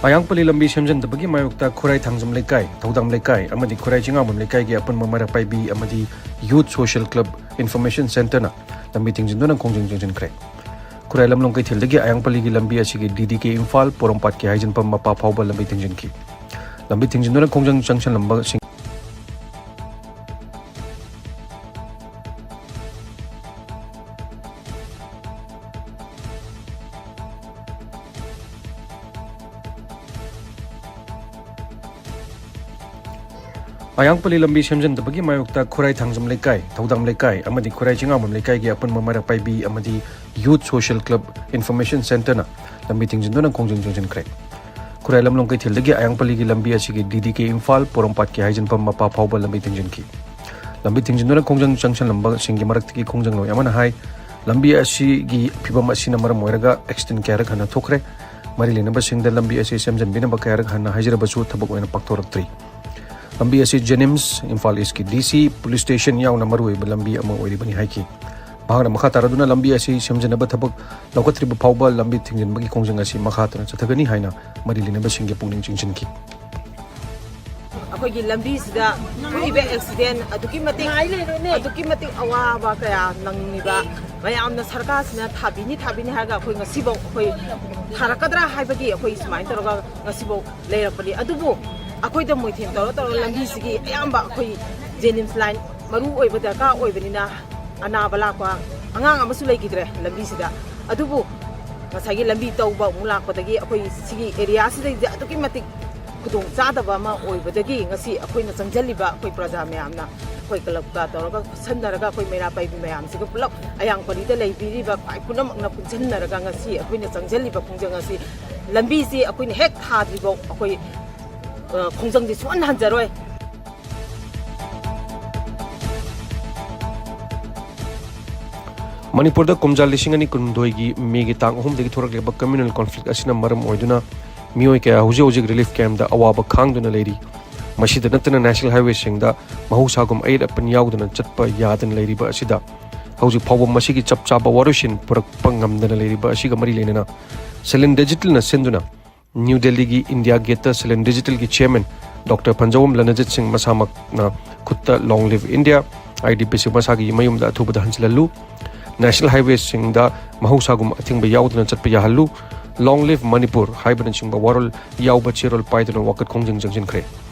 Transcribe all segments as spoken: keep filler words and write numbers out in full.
ꯑꯌꯥꯡꯄꯜꯂꯤ ꯂꯝꯕꯤ ꯁꯦꯝꯖꯤꯟꯗꯕꯒꯤ ꯃꯥꯌꯣꯛꯇ ꯈꯨꯔꯥꯏ ꯊꯥꯡꯖꯝ ꯂꯩꯀꯥꯏ, ꯊꯧꯗꯥꯝ ꯂꯩꯀꯥꯏ ꯑꯃꯗꯤ ꯈꯨꯔꯥꯏ ꯆꯤꯡꯉꯥꯝꯕꯝ ꯂꯩꯀꯥꯏꯒꯤ ꯑꯄꯨꯟꯕ ꯃꯩꯔꯥ ꯄꯥꯏꯕꯤ ꯑꯃꯗꯤ Youth Social Club Information Centreꯅ ꯂꯝꯕꯤ ꯊꯤꯡꯖꯤꯟꯗꯨꯅ ꯈꯣꯡꯖꯪ ꯆꯪꯁꯤꯟꯈ꯭ꯔꯦ꯫ ꯈꯨꯔꯥꯏ ꯂꯝꯂꯣꯡ ꯀꯩꯊꯦꯜꯗꯒꯤ ꯑꯌꯥꯡꯄꯜꯂꯤꯒꯤ ꯂꯝꯕꯤ ꯑꯁꯤꯒꯤ DDK ꯏꯝꯐꯥꯜ ꯄꯣꯔꯣꯝꯄꯥꯠꯀꯤ ꯍꯥꯏꯖꯤꯟꯐꯝ ꯃꯄꯥ ꯐꯥꯎꯕ ꯂꯝꯕꯤ ꯊꯤꯡꯖꯤꯟꯈꯤ꯫ ꯂꯝꯕꯤ ꯊꯤꯡꯖꯤꯟꯗꯨꯅ ꯈꯣꯡꯖꯪ ꯆꯪꯁꯤꯜꯂꯝꯕꯁꯤꯡ ꯑꯌꯥꯡꯄꯜꯂꯤ ꯂꯝꯕꯤ ꯁꯦꯝꯖꯤꯟꯗꯕꯒꯤ ꯃꯥꯌꯣꯛꯇ ꯈꯨꯔꯥꯏ ꯊꯥꯡꯖꯝ ꯂꯩꯀꯥꯏ, ꯊꯧꯗꯥꯝ ꯂꯩꯀꯥꯏ ꯑꯃꯗꯤ ꯈꯨꯔꯥꯏ ꯆꯤꯡꯉꯥꯝꯕꯝ ꯂꯩꯀꯥꯏꯒꯤ ꯑꯄꯨꯟꯕ ꯃꯔꯛ ꯄꯥꯏꯕꯤ ꯑꯃꯗꯤ Youth Social Club Information Centreꯅ ꯂꯝꯕꯤ ꯊꯤꯡꯖꯤꯟꯗꯨꯅ ꯈꯣꯡꯖꯪ ꯆꯪꯁꯤꯟꯈ꯭ꯔꯦ꯫ ꯈꯨꯔꯥꯏ ꯂꯝꯂꯣꯡ ꯀꯩꯊꯦꯜꯗꯒꯤ ꯑꯌꯥꯡꯄꯜꯂꯤꯒꯤ ꯂꯝꯕꯤ ꯑꯁꯤꯒꯤ DDK ꯏꯝꯐꯥꯜ ꯄꯣꯔꯣꯝꯄꯥꯠꯀꯤ ꯍꯥꯏꯖꯤꯟꯐꯝ ꯃꯄꯥ ꯐꯥꯎꯕ ꯂꯝꯕꯤ ꯊꯤꯡꯖꯤꯟꯈꯤ꯫ ꯂꯝꯕꯤ ꯊꯤꯡꯖꯤꯟꯗꯨꯅ ꯈꯣꯡꯖꯪ ꯆꯪꯁꯤꯜꯂꯝꯕꯁꯤꯡꯒꯤ ꯃꯔꯛꯇꯒꯤ ꯈꯣꯡꯖꯪꯂꯣꯏ ꯑꯃꯅ ꯍꯥꯏ, ꯂꯝꯕꯤ ꯑꯁꯤꯒꯤ ꯐꯤꯕꯝ ꯑꯁꯤꯅ ꯃꯔꯝ ꯑꯣꯏꯔꯒ ꯑꯦꯛꯁꯤꯗꯦꯟ ꯀꯌꯥꯔꯛ ꯍꯟꯅ ꯊꯣꯛꯈ꯭ꯔꯦ꯫ ꯃꯔꯤ ꯂꯩꯅꯕꯁꯤꯡꯗ ꯂꯝꯕꯤ ꯑꯁꯤ ꯁꯦꯝꯖꯤꯟꯕꯤꯅꯕ ꯀꯌꯥꯔꯛ ꯍꯟꯅ ꯍꯥꯏꯖꯔꯕꯁꯨ ꯊꯕꯛ ꯑꯣꯏꯅ ꯄꯥꯡꯊꯣꯔꯛꯇ꯭ꯔꯤ꯫ ꯂꯝꯕꯤ ꯑꯁꯤ JNIMS, ꯏꯝꯐꯥꯜ ꯏꯁꯀꯤ DC, ꯄꯨꯂꯤꯁ ꯁ꯭ꯇꯦꯁꯟ ꯌꯥꯎꯅ ꯃꯔꯨꯑꯣꯏꯕ ꯂꯝꯕꯤ ꯑꯃ ꯑꯣꯏꯔꯤꯕꯅꯤ ꯍꯥꯏꯈꯤ꯫ ꯃꯍꯥꯛꯅ ꯃꯈꯥ ꯇꯥꯔꯗꯨꯅ ꯂꯝꯕꯤ ꯑꯁꯤ ꯁꯦꯝꯖꯤꯟꯅꯕ ꯊꯕꯛ ꯂꯧꯈꯠꯇ꯭ꯔꯤꯕ ꯐꯥꯎꯕ ꯂꯝꯕꯤ ꯊꯤꯡꯖꯤꯟꯕꯒꯤ ꯈꯣꯡꯖꯪ ꯑꯁꯤ ꯃꯈꯥ ꯇꯥꯅ ꯆꯠꯊꯒꯅꯤ ꯍꯥꯏꯅ ꯃꯔꯤ ꯂꯩꯅꯕꯁꯤꯡꯒꯤ ꯄꯨꯛꯅꯤꯡ ꯆꯤꯡꯁꯤꯟꯈꯤ꯫ ꯑꯩꯈꯣꯏꯒꯤ ꯂꯝꯕꯤꯁꯤꯗ ꯊꯣꯛꯏꯕ ꯑꯦꯛꯁꯤꯗꯦꯟ ꯑꯗꯨꯛꯀꯤ ꯃꯇꯤꯛ, ꯑꯗꯨꯛꯀꯤ ꯃꯇꯤꯛ ꯑꯋꯥꯕ ꯀꯌꯥ ꯅꯪꯉꯤꯕ ꯃꯌꯥꯝꯅ ꯁꯔꯀꯥꯔꯁꯤꯅ ꯊꯥꯕꯤꯅꯤ, ꯊꯥꯕꯤꯅꯤ ꯍꯥꯏꯔꯒ ꯑꯩꯈꯣꯏ ꯉꯁꯤꯐꯥꯎ ꯑꯩꯈꯣꯏ ꯊꯥꯔꯛꯀꯗ꯭ꯔꯥ ꯍꯥꯏꯕꯒꯤ ꯑꯩꯈꯣꯏ ꯁꯨꯃꯥꯏꯅ ꯇꯧꯔꯒ ꯉꯁꯤꯐꯥꯎ ꯂꯩꯔꯛꯄꯅꯤ꯫ ꯑꯗꯨꯕꯨ ꯑꯩꯈꯣꯏꯗ ꯃꯣꯏꯊꯦꯝ ꯇꯧꯔ ꯇꯧꯔꯒ ꯂꯝꯕꯤꯁꯤꯒꯤ ꯑꯌꯥꯝꯕ ꯑꯩꯈꯣꯏ JNIMS line ꯃꯔꯨ ꯑꯣꯏꯕ ꯗꯔꯀꯥꯔ ꯑꯣꯏꯕꯅꯤꯅ ꯑꯅꯥꯕ ꯂꯥꯛꯄ ꯑꯉꯥꯡ ꯑꯃꯁꯨ ꯂꯩꯈꯤꯗ꯭ꯔꯦ ꯂꯝꯕꯤꯁꯤꯗ꯫ ꯑꯗꯨꯕꯨ ꯉꯁꯥꯏꯒꯤ ꯂꯝꯕꯤ ꯇꯧꯕ ꯑꯃꯨꯛ ꯂꯥꯛꯄꯗꯒꯤ ꯑꯩꯈꯣꯏ ꯁꯤꯒꯤ ꯑꯦꯔꯤꯌꯥꯁꯤꯗꯩꯗ ꯑꯗꯨꯛꯀꯤ ꯃꯇꯤꯛ ꯈꯨꯗꯣꯡ ꯆꯥꯗꯕ ꯑꯃ ꯑꯣꯏꯕꯗꯒꯤ ꯉꯁꯤ ꯑꯩꯈꯣꯏꯅ ꯆꯪꯁꯤꯜꯂꯤꯕ ꯑꯩꯈꯣꯏ ꯄ꯭ꯔꯖꯥ ꯃꯌꯥꯝꯅ ꯑꯩꯈꯣꯏ ꯀ꯭ꯂꯕꯀ ꯇꯧꯔꯒ ꯈꯨꯠꯁꯟꯅꯔꯒ ꯑꯩꯈꯣꯏ ꯃꯩꯔꯥ ꯄꯥꯏꯕꯤ ꯃꯌꯥꯝꯁꯤꯒ ꯄꯨꯂꯞ ꯑꯌꯥꯡꯄꯜꯂꯤꯗ ꯂꯩꯕꯤꯔꯤꯕ ꯈ꯭ꯋꯥꯏ ꯄꯨꯝꯅꯃꯛꯅ ꯄꯨꯟꯁꯤꯟꯅꯔꯒ ꯉꯁꯤ ꯑꯩꯈꯣꯏꯅ ꯆꯪꯁꯤꯜꯂꯤꯕ ꯈꯣꯡꯖꯪ ꯑꯁꯤ ꯂꯝꯕꯤꯁꯤ ꯑꯩꯈꯣꯏꯅ ꯍꯦꯛ ꯊꯥꯗ꯭ꯔꯤꯐꯥꯎ ꯑꯩꯈꯣꯏ, ꯑ, ꯈꯣꯡꯖꯪꯁꯤ ꯁꯨꯛꯍꯟ ꯍꯟꯖꯔꯣꯏ꯫ ꯃꯅꯤꯄꯨꯔꯗ ꯀꯨꯝꯖꯥ ꯂꯤꯁꯤꯡ ꯑꯅꯤ ꯀꯨꯟꯍꯨꯝꯗꯣꯏꯒꯤ ꯃꯦꯒꯤ ꯇꯥꯡ ꯑꯍꯨꯝꯗꯒꯤ ꯊꯣꯔꯛꯂꯤꯕ communal conflict ꯑꯁꯤꯅ ꯃꯔꯝ ꯑꯣꯏꯗꯨꯅ ꯃꯤꯑꯣꯏ ꯀꯌꯥ ꯍꯧꯖꯤꯛ ꯍꯧꯖꯤꯛ relief campꯇ ꯑꯋꯥꯕ ꯈꯥꯡꯗꯨꯅ ꯂꯩꯔꯤ꯫ ꯃꯁꯤꯗ ꯅꯠꯇꯅ national highwayꯁꯤꯡꯗ ꯃꯍꯧꯁꯥꯒꯨꯝ ꯑꯌꯦꯠ ꯑꯄꯟ ꯌꯥꯎꯗꯅ ꯆꯠꯄ ꯌꯥꯗꯅ ꯂꯩꯔꯤꯕ ꯑꯁꯤꯗ ꯍꯧꯖꯤꯛ ꯐꯥꯎꯕ ꯃꯁꯤꯒꯤ ꯆꯞ ꯆꯥꯕ ꯋꯥꯔꯣꯏꯁꯤꯟ ꯄꯨꯔꯛꯄ ꯉꯝꯗꯅ ꯂꯩꯔꯤꯕ ꯑꯁꯤꯒ ꯃꯔꯤ ꯂꯩꯅꯅ Salem Digitalꯅ ꯁꯤꯟꯗꯨꯅ ꯅ꯭ꯌꯨ ꯗꯦꯜꯂꯤꯒꯤ ꯏꯟꯗꯤꯌꯥ ꯒꯦꯠꯇ ꯁꯤꯂꯤꯟ ꯗꯤꯖꯤꯇꯦꯜꯒꯤ ꯆꯦꯌꯔꯃꯦꯟ ꯗꯣꯛꯇꯔ ꯐꯟꯖꯧꯕꯝ ꯂꯅꯖꯤꯠ ꯁꯤꯡ ꯃꯁꯥꯃꯛꯅ ꯈꯨꯠꯇ "Long live India", I D ꯄꯤ ꯁꯤ ꯃꯁꯥꯒꯤ ꯃꯌꯨꯝꯗ ꯑꯊꯨꯕꯗ ꯍꯟꯖꯤꯜꯍꯜꯂꯨ, ꯅꯦꯁꯅꯦꯜ ꯍꯥꯏꯋꯦꯁꯤꯡꯗ ꯃꯍꯧꯁꯥꯒꯨꯝ ꯑꯊꯤꯡꯕ ꯌꯥꯎꯗꯅ ꯆꯠꯄ ꯌꯥꯍꯜꯂꯨ, "Long live Manipur" ꯍꯥꯏꯕꯅꯆꯤꯡꯕ ꯋꯥꯔꯣꯜ ꯌꯥꯎꯕ ꯆꯦꯔꯣꯜ ꯄꯥꯏꯗꯨꯅ ꯋꯥꯀꯠ ꯈꯣꯡꯖꯪ ꯆꯪꯁꯤꯟꯈ꯭ꯔꯦ꯫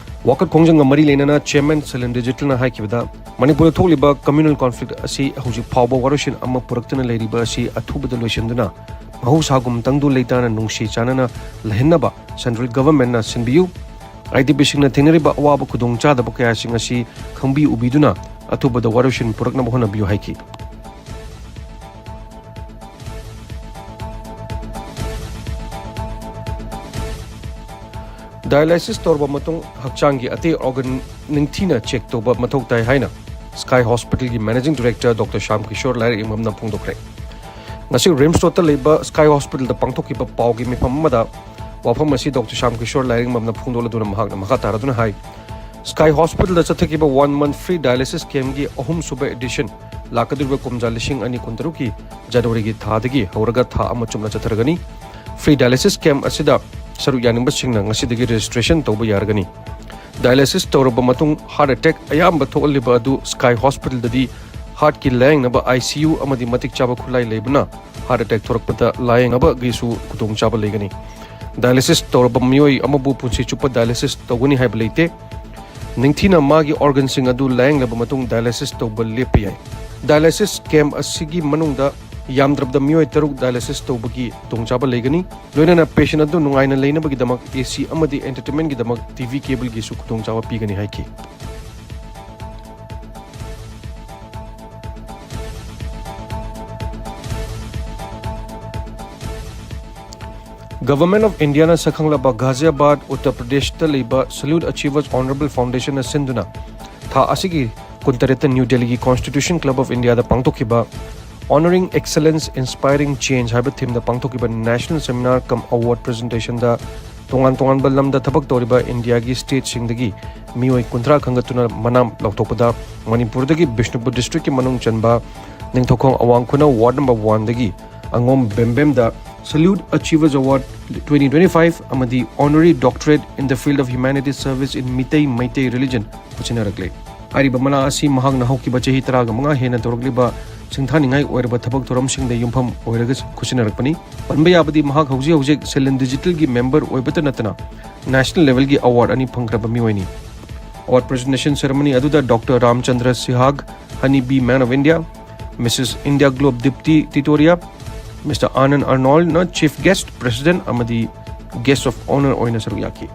ꯋꯥꯀꯠ ꯈꯣꯡꯖꯪꯒ ꯃꯔꯤ ꯂꯩꯅꯅ ꯆꯦꯌꯔꯃꯦꯟ ꯁꯤꯂꯤꯟ ꯗꯤꯖꯤꯇꯦꯜꯅ ꯍꯥꯏꯈꯤꯕꯗ, ꯃꯅꯤꯄꯨꯔꯗ ꯊꯣꯛꯂꯤꯕ ꯀꯝꯃ꯭ꯌꯨꯅꯦꯜ ꯀꯣꯟꯐ꯭ꯂꯤꯛ ꯑꯁꯤ ꯍꯧꯖꯤꯛ ꯐꯥꯎꯕ ꯋꯥꯔꯣꯏꯁꯤꯟ ꯑꯃ ꯄꯨꯔꯛꯇꯅ ꯂꯩꯔꯤꯕ ꯑꯁꯤ ꯑꯊꯨꯕꯗ ꯂꯣꯏꯁꯤꯟꯗꯨꯅ ꯃꯍꯧꯁꯥꯒꯨꯝ ꯇꯪꯗꯨ ꯂꯩꯇꯥꯅ ꯅꯨꯡꯁꯤ ꯆꯥꯟꯅꯅ ꯂꯩꯍꯟꯅꯕ ꯁꯦꯟꯇ꯭ꯔꯦꯜ ꯒꯚꯔꯟꯃꯦꯟꯠꯅ ꯁꯤꯟꯕꯤꯌꯨ꯫ ꯑꯥꯏ ꯗꯤ ꯄꯤꯁꯤꯡꯅ ꯊꯦꯡꯅꯔꯤꯕ ꯑꯋꯥꯕ ꯈꯨꯗꯣꯡꯆꯥꯗꯕ ꯀꯌꯥꯁꯤꯡ ꯑꯁꯤ ꯈꯪꯕꯤ ꯎꯕꯤꯗꯨꯅ ꯑꯊꯨꯕꯗ ꯋꯥꯔꯣꯏꯁꯤꯟ ꯄꯨꯔꯛꯅꯕ ꯍꯣꯠꯅꯕꯤꯌꯨ ꯍꯥꯏꯈꯤ꯫ ꯗꯥꯏꯂꯥꯏꯁꯤꯁ ꯇꯧꯔꯕ ꯃꯇꯨꯡ ꯍꯛꯆꯥꯡꯒꯤ ꯑꯇꯩ ꯑꯣꯔꯒꯟ ꯅꯤꯡꯊꯤꯅ ꯆꯦꯛ ꯇꯧꯕ ꯃꯊꯧ ꯇꯥꯏ ꯍꯥꯏꯅ ꯁ꯭ꯀꯥꯏ ꯍꯣꯁꯄꯤꯇꯥꯜꯒꯤ managing director doctor Shyam Kishore ꯂꯥꯏꯔꯦꯝꯕꯝꯅ ꯐꯣꯡꯗꯣꯛꯈ꯭ꯔꯦ꯫ ꯉꯁꯤ ꯔꯤꯝꯁ ꯔꯣꯗꯇ ꯂꯩꯕ ꯁ꯭ꯀꯥꯏ ꯍꯣꯁꯄꯤꯇꯥꯜꯗ ꯄꯥꯡꯊꯣꯛꯈꯤꯕ ꯄꯥꯎꯒꯤ ꯃꯤꯐꯝ ꯑꯃꯗ ꯋꯥꯐꯝ ꯑꯁꯤ ꯗꯣꯛꯇꯔ ꯁ꯭ꯌꯥꯝ ꯀꯤꯁꯣꯔ ꯂꯥꯏꯔꯦꯝꯕꯝꯅ ꯐꯣꯡꯗꯣꯛꯂꯗꯨꯅ ꯃꯍꯥꯛꯅ ꯃꯈꯥ ꯇꯥꯔꯗꯨꯅ ꯍꯥꯏ, ꯁ꯭ꯀꯥꯏ ꯍꯣꯁꯄꯤꯇꯥꯜꯗ ꯆꯠꯊꯈꯤꯕ ꯋꯥꯟ ꯃꯟꯊ ꯐ꯭ꯔꯤ ꯗꯥꯏꯂꯥꯏꯁꯤꯁ ꯀꯦꯝꯞꯀꯤ ꯑꯍꯨꯝꯁꯨꯕ ꯑꯦꯗꯤꯁꯟ ꯂꯥꯛꯀꯗꯧꯔꯤꯕ ꯀꯨꯝꯖꯥ ꯂꯤꯁꯤꯡ ꯑꯅꯤ ꯀꯨꯟꯇꯔꯨꯛꯀꯤ ꯖꯅꯋꯥꯔꯤꯒꯤ ꯊꯥꯗꯒꯤ ꯍꯧꯔꯒ ꯊꯥ ꯑꯃ ꯆꯨꯞꯅ ꯆꯠꯊꯔꯒꯅꯤ꯫ ꯐ꯭ꯔꯤ ꯗꯥꯏꯂꯥꯏꯁꯤꯁ ꯀꯦꯝꯞ ꯑꯁꯤꯗ ꯁꯔꯨꯛ ꯌꯥꯅꯤꯡꯕꯁꯤꯡꯅ ꯉꯁꯤꯗꯒꯤ ꯔꯦꯖꯤꯁꯇ꯭ꯔꯦꯁꯟ ꯇꯧꯕ ꯌꯥꯔꯒꯅꯤ꯫ ꯗꯥꯏꯂꯥꯏꯁꯤꯁ ꯇꯧꯔꯕ ꯃꯇꯨꯡ ꯍꯥꯔꯠ ꯑꯦꯇꯦꯛ ꯑꯌꯥꯝꯕ ꯊꯣꯛꯍꯜꯂꯤꯕ ꯑꯗꯨ ꯁ꯭ꯀꯥꯏ ꯍꯣꯁꯄꯤꯇꯥꯜꯗꯗꯤ ꯍꯥꯔꯠꯀꯤ ꯂꯥꯌꯦꯡꯅꯕ ꯑꯥꯏ ꯁꯤ ꯌꯨ ꯑꯃꯗꯤ ꯃꯇꯤꯛ ꯆꯥꯕ ꯈꯨꯠꯂꯥꯏ ꯂꯩꯕꯅ ꯍꯥꯔꯠ ꯑꯦꯇꯦꯛ ꯊꯣꯔꯛꯄꯗ ꯂꯥꯌꯦꯡꯅꯕꯒꯤꯁꯨ ꯈꯨꯗꯣꯡꯆꯥꯕ ꯂꯩꯒꯅꯤ꯫ ꯗꯥꯏꯂꯥꯏꯁꯤꯁ ꯇꯧꯔꯕ ꯃꯤꯑꯣꯏ ꯑꯃꯕꯨ ꯄꯨꯟꯁꯤ ꯆꯨꯞꯄ ꯗꯥꯏꯂꯥꯏꯁꯤꯁ ꯇꯧꯒꯅꯤ ꯍꯥꯏꯕ ꯂꯩꯇꯦ꯫ ꯅꯤꯡꯊꯤꯅ ꯃꯥꯒꯤ ꯑꯣꯔꯒꯟꯁꯤꯡ ꯑꯗꯨ ꯂꯥꯌꯦꯡꯂꯕ ꯃꯇꯨꯡ ꯗꯥꯏꯂꯥꯏꯁꯤꯁ ꯇꯧꯕ ꯂꯦꯞꯄ ꯌꯥꯏ꯫ ꯗꯥꯏꯂꯥꯏꯁꯤꯁ ꯀꯦꯝꯞ ꯑꯁꯤꯒꯤ ꯃꯅꯨꯡꯗ ꯌꯥꯝꯗ꯭ꯔꯕꯗ ꯃꯤꯑꯣꯏ ꯇꯔꯨꯛ ꯗꯥꯏꯂꯥꯏꯁꯤꯁ ꯇꯧꯕꯒꯤ ꯈꯨꯗꯣꯡꯆꯥꯕ ꯂꯩꯒꯅꯤ꯫ ꯂꯣꯏꯅꯅ ꯄꯦꯁꯦꯟ ꯑꯗꯨ ꯅꯨꯡꯉꯥꯏꯅ ꯂꯩꯅꯕꯒꯤꯗꯃꯛ ꯑꯦ ꯁꯤ ꯑꯃꯗꯤ ꯑꯦꯟꯇꯔꯇꯦꯟꯃꯦꯟꯒꯤꯗꯃꯛ ꯇꯤ ꯚꯤ ꯀꯦꯕꯜꯒꯤꯁꯨ ꯈꯨꯗꯣꯡꯆꯥꯕ ꯄꯤꯒꯅꯤ ꯍꯥꯏꯈꯤ꯫ ꯒꯚꯔꯟꯃꯦꯟꯠ ꯑꯣꯐ ꯏꯟꯗꯤꯌꯥꯅ ꯁꯛꯈꯪꯂꯕ ꯘꯥꯖꯤꯌꯥꯕꯥꯗ, ꯎꯠꯇꯔ ꯄ꯭ꯔꯗꯦꯁꯇ ꯂꯩꯕ ꯁꯦꯂ꯭ꯌꯨꯠ ꯑꯆꯤꯚꯔꯁ ꯑꯣꯅꯔꯦꯕꯜ ꯐꯥꯎꯟꯗꯦꯁꯟꯅ ꯁꯤꯟꯗꯨꯅ ꯊꯥ ꯑꯁꯤꯒꯤ ꯀꯨꯟꯇꯔꯦꯠꯇ ꯅ꯭ꯌꯨ ꯗꯦꯜꯂꯤꯒꯤ ꯀꯣꯟꯁꯇꯤꯇ꯭ꯌꯨꯁꯟ ꯀ꯭ꯂꯕ ꯑꯣꯐ ꯏꯟꯗꯤꯌꯥꯗ ꯄꯥꯡꯊꯣꯛꯈꯤꯕ Honoring Excellence, Inspiring Change ꯍꯥꯏꯕ ꯊꯤꯝꯗ ꯄꯥꯡꯊꯣꯛꯈꯤꯕ ꯅꯦꯁꯅꯦꯜ ꯁꯦꯃꯤꯅꯥꯔ ꯀꯝ ꯑꯦꯋꯥꯔꯗ ꯄ꯭ꯔꯖꯦꯟꯇꯦꯁꯟꯗ ꯇꯣꯉꯥꯟ ꯇꯣꯉꯥꯟꯕ ꯂꯝꯗ ꯊꯕꯛ ꯇꯧꯔꯤꯕ ꯏꯟꯗꯤꯌꯥꯒꯤ ꯁ꯭ꯇꯦꯠꯁꯤꯡꯗꯒꯤ ꯃꯤꯑꯣꯏ ꯀꯨꯟꯊ꯭ꯔꯥ ꯈꯟꯒꯠꯇꯨꯅ ꯃꯅꯥ ꯂꯥꯎꯊꯣꯛꯄꯗ ꯃꯅꯤꯄꯨꯔꯗꯒꯤ ꯕꯤꯁꯅꯨꯄꯨꯔ ꯗꯤꯁꯇ꯭ꯔꯤꯛꯀꯤ ꯃꯅꯨꯡ ꯆꯟꯕ ꯅꯤꯡꯊꯧꯈꯣꯡ ꯑꯋꯥꯡ ꯈꯨꯅꯧ ꯋꯥꯔꯗ ꯅꯝꯕꯔ ꯋꯥꯟꯗꯒꯤ ꯑꯉꯣꯝ ꯕꯦꯝꯕꯦꯝꯗ Salute Achievers Award twenty twenty-five ꯑꯃꯗꯤ Honorary Doctorate in the Field of Humanities Service in Meitei Meitei Religion ꯈꯨꯠꯁꯤꯟꯅꯔꯛꯂꯦ꯫ ꯍꯥꯏꯔꯤꯕ ꯃꯅꯥ ꯑꯁꯤ ꯃꯍꯥꯛꯅ ꯍꯧꯈꯤꯕ ꯆꯍꯤ ꯇꯔꯥꯒ ꯃꯉꯥ ꯍꯦꯟꯅ ꯇꯧꯔꯛꯂꯤꯕ ꯁꯤꯡꯊꯥꯅꯤꯡꯉꯥꯏ ꯑꯣꯏꯔꯕ ꯊꯕꯛ ꯊꯧꯔꯝꯁꯤꯡꯗ ꯌꯨꯝꯐꯝ ꯑꯣꯏꯔꯒ ꯈꯨꯠꯁꯤꯟꯅꯔꯛꯄꯅꯤ꯫ ꯄꯟꯕ ꯌꯥꯕꯗꯤ ꯃꯍꯥꯛ ꯍꯧꯖꯤꯛ ꯍꯧꯖꯤꯛ ꯁꯤꯂꯟ ꯗꯤꯖꯤꯇꯦꯜꯒꯤ ꯃꯦꯝꯕꯔ ꯑꯣꯏꯕꯇ ꯅꯠꯇꯅ ꯅꯦꯁꯅꯦꯜ ꯂꯦꯚꯦꯜꯒꯤ ꯑꯦꯋꯥꯔꯗ ꯑꯅꯤ ꯐꯪꯈ꯭ꯔꯕ ꯃꯤꯑꯣꯏꯅꯤ꯫ ꯑꯦꯋꯥꯔꯗ ꯄ꯭ꯔꯖꯦꯟꯇꯦꯁꯟ ꯁꯦꯔꯦꯃꯣꯅꯤ ꯑꯗꯨꯗ ꯗꯣꯛꯇꯔ ꯔꯥꯝꯆꯟꯗ꯭ꯔ ꯁꯤꯍꯥꯒ, Honey Bee Man of India, Mrs India globe Dipti Titoria, Mr Anand ꯑꯔꯅꯣꯜꯅ ꯆꯤꯐ ꯒꯦꯁ꯭ꯠ, ꯄ꯭ꯔꯦꯁꯤꯗꯦꯟꯠ ꯑꯃꯗꯤ ꯒꯦꯁ꯭ꯠ ꯑꯣꯐ ꯑꯣꯅꯔ ꯑꯣꯏꯅ ꯁꯔꯨꯛ ꯌꯥꯈꯤ꯫